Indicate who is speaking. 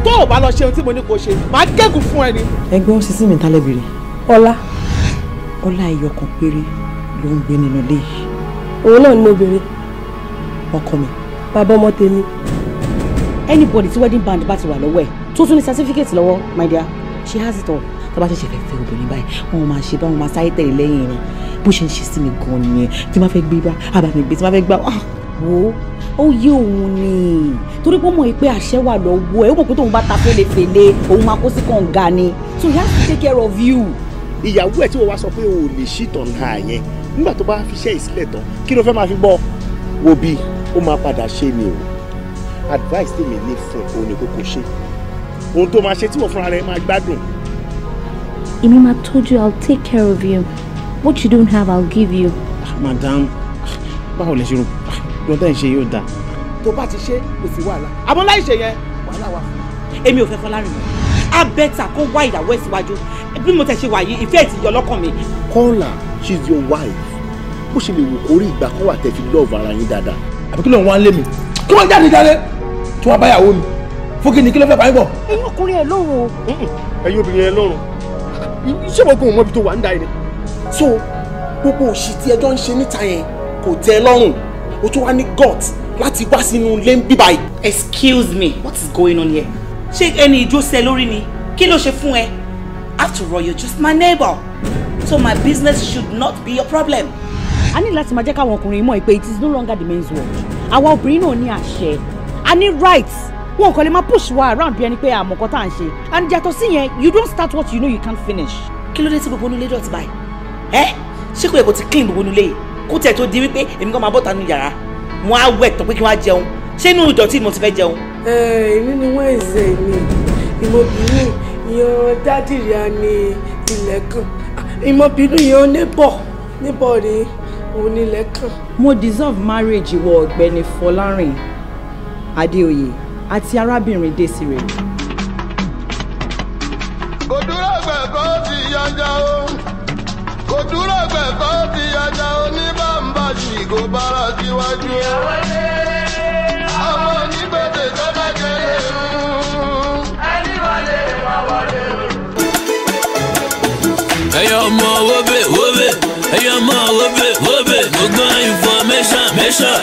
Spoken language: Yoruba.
Speaker 1: Tó o bá lọ ṣe ohun tí mo ní kó ṣe, màá gégùn fún ẹ ni.
Speaker 2: Ẹgbẹ́ òṣìṣẹ́ mi tálẹ̀ bèrè.
Speaker 3: Ọlá.
Speaker 2: Ọlá ẹyọ kan péré ló ń gbé nínú ilé yìí.
Speaker 3: Òun náà ni mo bèrè.
Speaker 2: Ọkọ mi.
Speaker 3: Bàbá ọmọ tèmi.
Speaker 4: Anybody tí wedding band bá ti wà lọ́wọ́ ẹ̀ tó tún ní certificate lọ́wọ́, my dear, she has it all.
Speaker 2: Tó bá ṣẹ̀ṣẹ̀ fẹ́ fẹ́ obìnrin báyìí, wọ́n máa ṣe báwọn máa sáré tẹ̀lé lẹ́yìn rẹ̀. Bó ṣe ń ṣe sí mi gan-an nìyẹn. Tí máa fẹ́ gbé bá, àbá mi gbé, tí máa fẹ́ gbá.
Speaker 4: Wo ó yé òun ni torí pé ó mọ̀ pé àṣẹ wà lọ́wọ́ ẹ̀, ó mọ̀ pé tóun bá ta fèlèfèlè òun máa kó sí kànga ni, so he has to take care of you.
Speaker 5: Ìyàwó ẹ̀ tí wọ́n wá sọ pé o ò lè ṣí tàn náà yẹn nígbà tó bá fi iṣẹ́ ìsílẹ̀ tán, kí ló fẹ́ máa fi gbọ́? Wo bí ó máa padà ṣe ni o. Advice tèmi ní fún ẹ òun ni kókó ṣe ohun tó máa ṣe tí wọ́n fúnra rẹ̀ máa gbádùn.
Speaker 6: Èmi máa tọ́jú, I'll take care of you. What you don't have, I'll give you.
Speaker 7: Madam, báwo lè ṣe rò bí wọ́n tẹ̀ ń ṣe yóò dáa.
Speaker 1: Tó bá ti ṣe kò sí wàhálà, àmọ́ láì ṣe yẹn wàhálà wà fún mi.
Speaker 4: Èmi ò fẹ́ Fọlárìn mọ́, á bẹ́tà kó wá ìyàwó ẹ̀ síwájú bí mo tẹ̀ ṣe wà yìí, ìfẹ́ ẹ̀ ti yọ lọ́kàn mi.
Speaker 5: Call her, she's your wife. Bó ṣe lè wò kó rí, ìgbà kan wà tẹ́ fi love ara yín dáadáa.
Speaker 1: Àbí kí ló ń wá lé mi? Kí wọ́n jáde jáde tí wọ́n bá yàwó mi fún kí ni? Kí ló fẹ́ bá yín bọ̀?
Speaker 4: Ẹ̀yin ọkùnrin ẹ̀ lóru.
Speaker 5: Ẹ̀yin obìnrin ẹ̀ lọ́rùn, ṣé mo kún un mọ́bi tó wà ń da yìí ni?
Speaker 8: So gbogbo òṣì tí ẹjọ́ ń ṣe níta yẹn kò tẹ́ ẹ lọ́rùn, o tún wá ní gut láti wá sínú ilé ń bíbáyìí.
Speaker 4: Excuse me, what is going on here? Ṣé ẹni ìjó sẹ lórí ni? Kí ló ṣe fún ẹ? After all, you're just my neighbor, so my business should not be your problem. A ní láti máa jẹ́ káwọn ọkùnrin mọ̀ pé it is no longer the men's world. Àwa obìnrin náà ní àṣẹ, a ní rights. Wọn kàn lè máa push wa around bí ẹni pé àmọ̀kọ́ tá à ń ṣe. And yàtọ̀ sí yẹn, you don't start what you know you can't finish. Kí ló dé tí gbogbo inú ilé dọ̀tí báyìí? Ẹ ṣé kò yẹ kó ti clean gbogbo inú ilé yìí kó tẹ̀ tó di wípé èmi kan máa bọ́ta nínú yàrá, wọn á wẹ̀ tán pé kí wọ́n á jẹun? Ṣé inú ìdọ̀tí ni mo ti fẹ́ jẹun?
Speaker 3: Ẹ èmi ni Wednesday ni ìmọ̀bìnrin yan dádìrìá ní ilẹ̀ kan, ìmọ̀bìnrin yan neighbor rí òun nílẹ̀ kan.
Speaker 2: Mo dissolve marriage ìwọ ọ̀gbẹ́ni Fọlárìn Adéoyè àti arábìnrin Desire.
Speaker 9: Kò dúró gbẹ̀kọ́ ti yájá o, kò dúró gbẹ̀kọ́ ti yájá o, ní bàǹbà ṣì kò bára síwájú o. Ọmọ onígbèdè tó bá jẹ lérú. Ẹni wọlé wà wọlé o.
Speaker 10: Ẹyọ ọmọ wobe wobe, ẹyọ ọmọ wobe wobe, mo gbọ́ information mation.